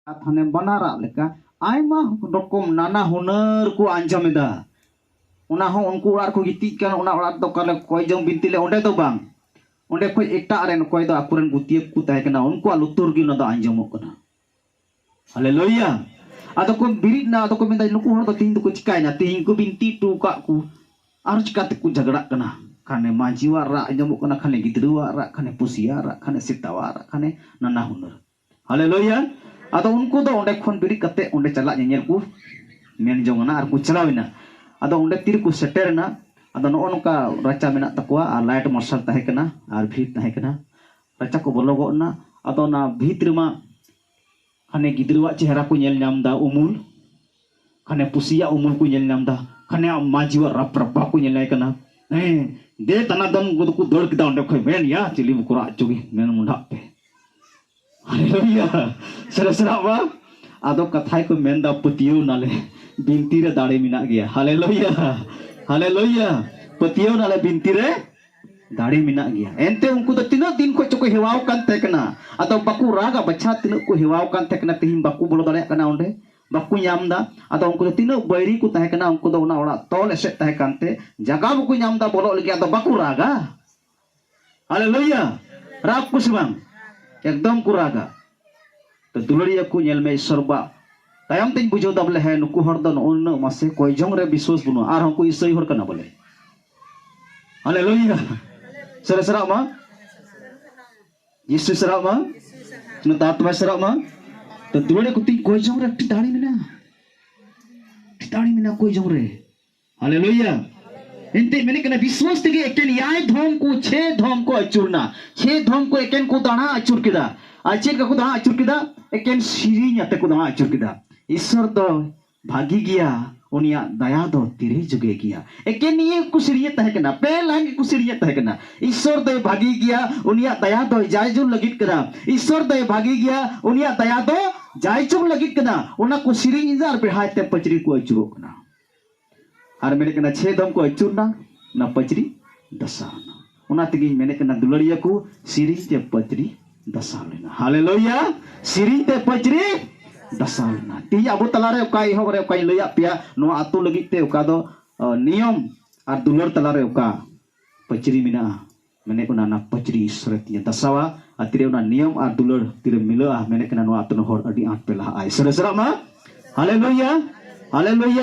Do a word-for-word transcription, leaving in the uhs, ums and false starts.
ᱦᱟᱱᱮ ᱵᱟᱱᱟᱨᱟᱜ ᱞᱮᱠᱟ ᱟᱭᱢᱟ ᱨᱚᱠᱚᱢ ᱱᱟᱱᱟ ᱦᱩᱱᱟᱹᱨ ᱠᱚ ᱟᱸᱡᱚᱢ ᱮᱫᱟ᱾ ᱚᱱᱟ ᱦᱚᱸ ᱩᱱᱠᱩ ᱚᱲᱟᱜ ᱨᱮᱠᱚ ᱜᱤᱛᱤᱡ ᱠᱟᱱ, ᱚᱱᱟ ᱚᱲᱟᱜ ᱨᱮᱫᱚ ᱚᱠᱟ ᱞᱮ ᱠᱚᱭ ᱡᱚᱝ ᱵᱤᱱᱛᱤ ᱞᱮ, ᱚᱸᱰᱮ ᱫᱚ ᱵᱟᱝ, ᱚᱸᱰᱮ ᱠᱷᱚᱡ ᱮᱴᱟᱜ ᱨᱮᱱ ᱚᱠᱚᱭ ᱫᱚ ᱟᱠᱚᱨᱮᱱ ᱜᱩᱛᱤᱭᱟᱹ ᱠᱚ ᱛᱟᱦᱮᱸ ᱠᱟᱱᱟ, ᱩᱱᱠᱩᱣᱟᱜ ᱞᱩᱛᱩᱨ ᱜᱮ ᱚᱱᱟ ᱫᱚ ᱟᱸᱡᱚᱢᱚᱜ ᱠᱟᱱᱟ᱾ ᱦᱟᱞᱮᱞᱩᱭᱟ᱾ ᱟᱫᱚ ᱠᱚ ᱵᱤᱨᱤᱫ ᱱᱟ, ᱟᱫᱚ ᱠᱚ ᱢᱮᱱᱫᱟ, "ᱱᱩᱠᱩ ᱦᱚᱲ ᱫᱚ ᱛᱤᱦᱤᱧ ᱫᱚᱠᱚ ᱪᱤᱠᱟᱭᱱᱟ? ᱛᱤᱦᱤᱧ ᱠᱚ ᱵᱤᱱᱛᱤ ᱦᱚᱴᱚ ᱟᱠᱟᱫ ᱠᱚ, ᱟᱨ ᱪᱤᱠᱟ ᱛᱮᱠᱚ ᱡᱷᱟᱜᱽᱲᱟᱜ ᱠᱟᱱᱟ?" ᱠᱷᱟᱱᱮ ᱢᱟᱹᱡᱷᱤᱣᱟᱜ ᱨᱟᱜ ᱟᱸᱡᱚᱢᱚᱜ ᱠᱟᱱᱟ, ᱠᱷᱟᱱᱮ ᱜᱤᱫᱽᱨᱟᱹᱣᱟᱜ ᱨᱟᱜ, ᱠᱷᱟᱱᱮ ᱯᱩᱥᱤᱭᱟᱜ ᱨᱟᱜ, ᱠᱷᱟᱱᱮ ᱥᱮᱛᱟᱣᱟᱜ ᱨᱟᱜ, ᱠᱷᱟᱱᱮ ᱱᱟᱱᱟ ᱦᱩᱱᱟᱹᱨ᱾ ᱦᱟᱞᱮᱞᱩᱭᱟ᱾ ᱟᱫᱚ ᱩᱱᱠᱩ ᱫᱚ ᱚᱸᱰᱮ ᱠᱷᱚᱱ ᱵᱤᱨᱤᱫ ᱠᱟᱛᱮ ᱚᱸᱰᱮ ᱪᱟᱞᱟᱜ ᱧᱮᱧᱮᱞ ᱠᱚ ᱢᱮᱱ ᱡᱚᱝ ᱮᱱᱟ ᱟᱨ ᱠᱚ ᱪᱟᱞᱟᱣ ᱮᱱᱟ᱾ ᱟᱫᱚ ᱚᱸᱰᱮ ᱛᱤᱨᱮᱠᱚ ᱥᱮᱴᱮᱨ ᱮᱱᱟ, ᱟᱫᱚ ᱱᱚᱜᱼᱚ ᱱᱚᱝᱠᱟ ᱨᱟᱪᱟ ᱢᱮᱱᱟᱜ ᱛᱟᱠᱚᱣᱟ ᱟᱨ ᱞᱟᱭᱤᱴ ᱢᱟᱨᱥᱟᱞ ᱛᱟᱦᱮᱸ ᱠᱟᱱᱟ ᱟᱨ ᱵᱷᱤᱲ ᱛᱟᱦᱮᱸ ᱠᱟᱱᱟ᱾ ᱨᱟᱪᱟ ᱠᱚ ᱵᱚᱞᱚ ᱜᱚᱫ ᱮᱱᱟ᱾ ᱟᱫᱚ ᱚᱱᱟ ᱵᱷᱤᱛ ᱨᱮᱢᱟ ᱠᱷᱟᱱᱮ ᱜᱤᱫᱽᱨᱟᱹᱣᱟᱜ ᱪᱮᱦᱨᱟ ᱠᱚ ᱧᱮᱞ ᱧᱟᱢ ᱮᱫᱟ ᱩᱢᱩᱞ, ᱠᱷᱟᱱᱮ ᱯᱩᱥᱤᱭᱟᱜ ᱩᱢᱩᱞ ᱠᱚ ᱧᱮᱞ ᱧᱟᱢ ᱮᱫᱟ, ᱠᱷᱟᱱᱮ ᱢᱟᱹᱡᱷᱤᱣᱟᱜ ᱨᱟᱯ ᱨᱟᱯᱟ ᱠᱚ ᱧᱮᱞᱮ ᱠᱟᱱᱟ᱾ ᱦᱮᱸ, ᱫᱮ ᱛᱟᱱᱟ ᱫᱚᱱ ᱠᱚᱫᱚ ᱠᱚ ᱫᱟᱹᱲ ᱠᱮᱫᱟ ᱚᱸᱰᱮ ᱠᱷᱚᱱ, "ᱢᱮᱱ ᱭᱟ, ᱪᱤᱞᱤ ᱵᱚ ᱠᱚᱨᱟᱣ ᱦᱚᱪᱚ ᱜᱮ, ᱢᱮᱱ ᱢᱚᱸᱰᱷᱟᱜ ᱯᱮ᱾" ᱦᱟᱞᱮᱞᱩᱭᱟ᱾ ᱥᱟᱹᱨᱤ ᱥᱟᱹᱨᱟᱜ ᱵᱟ? ᱟᱫᱚ ᱠᱟᱛᱷᱟᱭ ᱠᱚ ᱢᱮᱱᱫᱟ, "ᱯᱟᱹᱛᱭᱟᱹᱣ ᱱᱟᱞᱮ, ᱵᱤᱱᱛᱤ ᱨᱮ ᱫᱟᱲᱮ ᱢᱮᱱᱟᱜ ᱜᱮᱭᱟ᱾" ᱦᱟᱞᱮᱞᱩᱭᱟ, ᱦᱟᱞᱮᱞᱩᱭᱟ᱾ ᱯᱟᱹᱛᱭᱟᱹᱣ ᱱᱟᱞᱮ, ᱵᱤᱱᱛᱤ ᱨᱮ ᱫᱟᱲᱮ ᱢᱮᱱᱟᱜ ᱜᱮᱭᱟ᱾ ᱮᱱᱛᱮ ᱩᱱᱠᱩ ᱫᱚ ᱛᱤᱱᱟᱹᱜ ᱫᱤᱱ ᱠᱷᱚᱱ ᱪᱚᱠᱚ ᱦᱮᱣᱟᱣ ᱠᱟᱱ ᱛᱟᱦᱮᱸ ᱠᱟᱱᱟ᱾ ᱟᱫᱚ ᱵᱟᱠᱚ ᱨᱟᱜᱟ, ᱵᱟᱪᱷᱟ ᱛᱤᱱᱟᱹᱜ ᱠᱚ ᱦᱮᱣᱟᱣ ᱠᱟᱱ ᱛᱟᱦᱮᱸ ᱠᱟᱱᱟ, ᱛᱮᱦᱮᱧ ᱵᱟᱠᱚ ᱵᱚᱞᱚ ᱫᱟᱲᱮᱭᱟᱜ ᱠᱟᱱᱟ ᱚᱸᱰᱮ, ᱵᱟᱠᱚ ᱧᱟᱢ ᱮᱫᱟ᱾ ᱟᱫᱚ ᱩᱱᱠᱩ ᱫᱚ ᱛᱤᱱᱟᱹᱜ ᱵᱟᱹᱭᱨᱤ ᱠᱚ ᱛᱟᱦᱮᱸ ᱠᱟᱱᱟ, ᱩᱱᱠᱩ ᱫᱚ ᱚᱱᱟ ᱚᱲᱟᱜ ᱛᱚᱞ ᱮᱥᱮᱫ ᱛᱟᱦᱮᱸ ᱠᱟᱱᱛᱮ ᱡᱟᱭᱜᱟ ᱵᱟᱠᱚ ᱧᱟᱢ ᱮᱫᱟ ᱵᱚᱞᱚᱜ ᱞᱟᱹᱜᱤᱫ, ᱟᱫᱚ ᱵᱟᱠᱚ ᱨᱟᱜᱟ᱾ ᱦᱟᱞᱮᱞᱩᱭᱟ᱾ ᱨᱟᱜᱽ ᱠᱚ ᱥᱮ ᱵᱟᱝ? ᱮᱠᱫᱚᱢ ᱠᱚ ᱨᱟᱜᱟ᱾ ᱛᱚ ᱫᱩᱞᱟᱹᱲᱤᱭᱟᱹ ᱠᱚ, ᱧᱮᱞ ᱢᱮ, ᱤᱥᱥᱚᱨ ᱵᱟ ᱛᱟᱭᱚᱢ ᱛᱮᱧ ᱵᱩᱡᱷᱟᱹᱣ ᱫᱟ ᱵᱚᱞᱮ, ᱦᱮᱸ, ᱱᱩᱠᱩ ᱦᱚᱲ ᱫᱚ ᱱᱚᱜᱼᱚ ᱱᱩᱱᱟᱹᱜ ᱢᱟᱥᱮ ᱠᱚᱭ ᱡᱚᱝ ᱨᱮ ᱵᱤᱥᱣᱟᱥ ᱵᱟᱹᱱᱩᱜᱼᱟ, ᱟᱨᱦᱚᱸ ᱠᱚ ᱤᱥᱟᱹᱭ ᱦᱚᱲ ᱠᱟᱱᱟ ᱵᱚᱞᱮ᱾ ᱦᱟᱞᱮᱞᱩᱭᱟ᱾ ᱥᱟᱹᱨᱤ ᱥᱟᱹᱨᱟᱜ ᱢᱟ᱾ ᱡᱤᱥᱩ ᱥᱟᱹᱨᱟᱜ ᱢᱟ᱾ ᱱᱚᱛᱮ ᱟᱛᱢᱟ ᱥᱟᱹᱨᱟᱜ ᱢᱟ᱾ ᱛᱚ ᱫᱩᱞᱟᱹᱲᱤᱭᱟᱹ ᱠᱚ, ᱛᱤᱧ ᱠᱚᱭ ᱡᱚᱝ ᱨᱮ ᱟᱹᱰᱤ ᱫᱟᱲᱮ ᱢᱮᱱᱟᱜᱼᱟ, ᱟᱹᱰᱤ ᱫᱟᱲᱮ ᱢᱮᱱᱟᱜᱼᱟ ᱠᱚᱭ ᱡᱚᱝ ᱨᱮ᱾ ᱦᱟᱞᱮᱞᱩᱭᱟ᱾ ᱮᱱᱛᱮ ᱢᱮᱱᱮᱫ ᱠᱟᱱᱟ, ᱵᱤᱥᱣᱟᱥ ᱛᱮᱜᱮ ᱮᱠᱮᱱ ᱮᱭᱟᱭ ᱫᱷᱚᱢ ᱠᱚ, ᱪᱷᱮ ᱫᱷᱚᱢ ᱠᱚ ᱟᱹᱪᱩᱨᱱᱟ᱾ ᱪᱷᱮ ᱫᱷᱚᱢ ᱠᱚ ᱮᱠᱮᱱ ᱠᱚ ᱫᱟᱬᱟ ᱟᱹᱪᱩᱨ ᱠᱮᱫᱟ᱾ ᱟᱨ ᱪᱮᱫ ᱞᱮᱠᱟ ᱠᱚ ᱫᱟᱬᱟ ᱟᱹᱪᱩᱨ ᱠᱮᱫᱟ? ᱮᱠᱮᱱ ᱥᱮᱨᱮᱧ ᱟᱛᱮ ᱠᱚ ᱫᱟᱬᱟ ᱟᱹᱪᱩᱨ ᱠᱮᱫᱟ᱾ ᱤᱥᱥᱚᱨ ᱫᱚ ᱵᱷᱟᱹᱜᱤ ᱜᱮᱭᱟ, ᱩᱱᱤᱭᱟᱜ ᱫᱟᱭᱟ ᱫᱚ ᱛᱤᱨᱮ ᱡᱩᱜᱮ ᱜᱮᱭᱟ᱾ ᱮᱠᱮᱱ ᱱᱤᱭᱟᱹ ᱠᱚ ᱥᱮᱨᱮᱧᱮᱫ ᱛᱟᱦᱮᱸ ᱠᱟᱱᱟ, ᱯᱮ ᱞᱟᱭᱤᱱ ᱜᱮᱠᱚ ᱥᱮᱨᱮᱧᱮᱫ ᱛᱟᱦᱮᱸ ᱠᱟᱱᱟ, "ᱤᱥᱥᱚᱨ ᱫᱚᱭ ᱵᱷᱟᱹᱜᱤ ᱜᱮᱭᱟ, ᱩᱱᱤᱭᱟᱜ ᱫᱟᱭᱟ ᱫᱚ ᱡᱟᱭᱡᱩᱜᱽ ᱞᱟᱹᱜᱤᱫ ᱠᱟᱱᱟ᱾ ᱤᱥᱥᱚᱨ ᱫᱚᱭ ᱵᱷᱟᱹᱜᱤ ᱜᱮᱭᱟ, ᱩᱱᱤᱭᱟᱜ ᱫᱟᱭᱟ ᱫᱚ ᱡᱟᱭᱡᱩᱜᱽ ᱞᱟᱹᱜᱤᱫ ᱠᱟᱱᱟ᱾" ᱚᱱᱟ ᱠᱚ ᱥᱮᱨᱮᱧ ᱮᱫᱟ ᱟᱨ ᱵᱮᱲᱦᱟᱭ ᱛᱮ ᱯᱟᱹᱪᱨᱤ ᱠᱚ ᱟᱹᱪᱩᱨᱚᱜ ᱠᱟᱱᱟ᱾ ᱟᱨ ᱢᱮᱱᱮᱫ ᱠᱟᱱᱟ, ᱪᱷᱮ ᱫᱚᱢ ᱠᱚ ᱟᱹᱪᱩᱨ ᱮᱱᱟ, ᱚᱱᱟ ᱯᱟᱹᱪᱨᱤ ᱫᱷᱟᱥᱟᱣ ᱮᱱᱟ᱾ ᱚᱱᱟ ᱛᱮᱜᱮᱧ ᱢᱮᱱᱮᱫ ᱠᱟᱱᱟ, ᱫᱩᱞᱟᱹᱲᱤᱭᱟᱹ ᱠᱚ, ᱥᱮᱨᱮᱧ ᱛᱮ ᱯᱟᱹᱪᱨᱤ ᱫᱷᱟᱥᱟᱣ ᱞᱮᱱᱟ᱾ ᱦᱟᱞᱮᱞᱩᱭᱟ! ᱥᱮᱨᱮᱧ ᱛᱮ ᱯᱟᱹᱪᱨᱤ ᱫᱟᱥᱟᱣ ᱞᱮᱱᱟ᱾ ᱛᱮᱦᱮᱧ ᱟᱵᱚ ᱛᱟᱞᱟᱨᱮ ᱚᱠᱟ ᱮᱦᱚᱵ ᱨᱮ ᱚᱠᱟᱧ ᱞᱟᱹᱭᱟᱫ ᱯᱮᱭᱟ, ᱱᱚᱣᱟ ᱟᱹᱛᱩ ᱞᱟᱹᱜᱤᱫ ᱛᱮ ᱚᱠᱟ ᱫᱚ ᱟᱸ, ᱱᱤᱭᱚᱢ ᱟᱨ ᱫᱩᱞᱟᱹᱲ ᱛᱟᱞᱟᱨᱮ ᱚᱠᱟ ᱯᱟᱹᱪᱨᱤ ᱢᱮᱱᱟᱜᱼᱟ, ᱢᱮᱱᱮᱫ ᱠᱟᱱᱟ ᱚᱱᱟ ᱯᱟᱹᱪᱨᱤ ᱤᱥᱥᱚᱨᱮ ᱛᱤᱧᱮ ᱫᱟᱥᱟᱣᱟ᱾ ᱟᱨ ᱛᱤᱨᱮ ᱚᱱᱟ ᱱᱤᱭᱚᱢ ᱟᱨ ᱫᱩᱞᱟᱹᱲ ᱛᱤᱨᱮ ᱢᱤᱞᱟᱹᱜᱼᱟ, ᱢᱮᱱᱮᱫ ᱠᱟᱱᱟ ᱱᱚᱣᱟ ᱟᱹᱛᱩ ᱨᱮᱱ ᱦᱚᱲ ᱟᱹᱰᱤ ᱟᱸᱴ ᱯᱮ ᱞᱟᱦᱟᱜᱼᱟ᱾ ᱤᱥᱥᱚᱨᱮ ᱥᱟᱨᱦᱟᱜ ᱢᱟ᱾ ᱦᱟᱞᱮᱞᱩᱭᱟ, ᱦᱟᱞᱮᱞᱩᱭᱟ᱾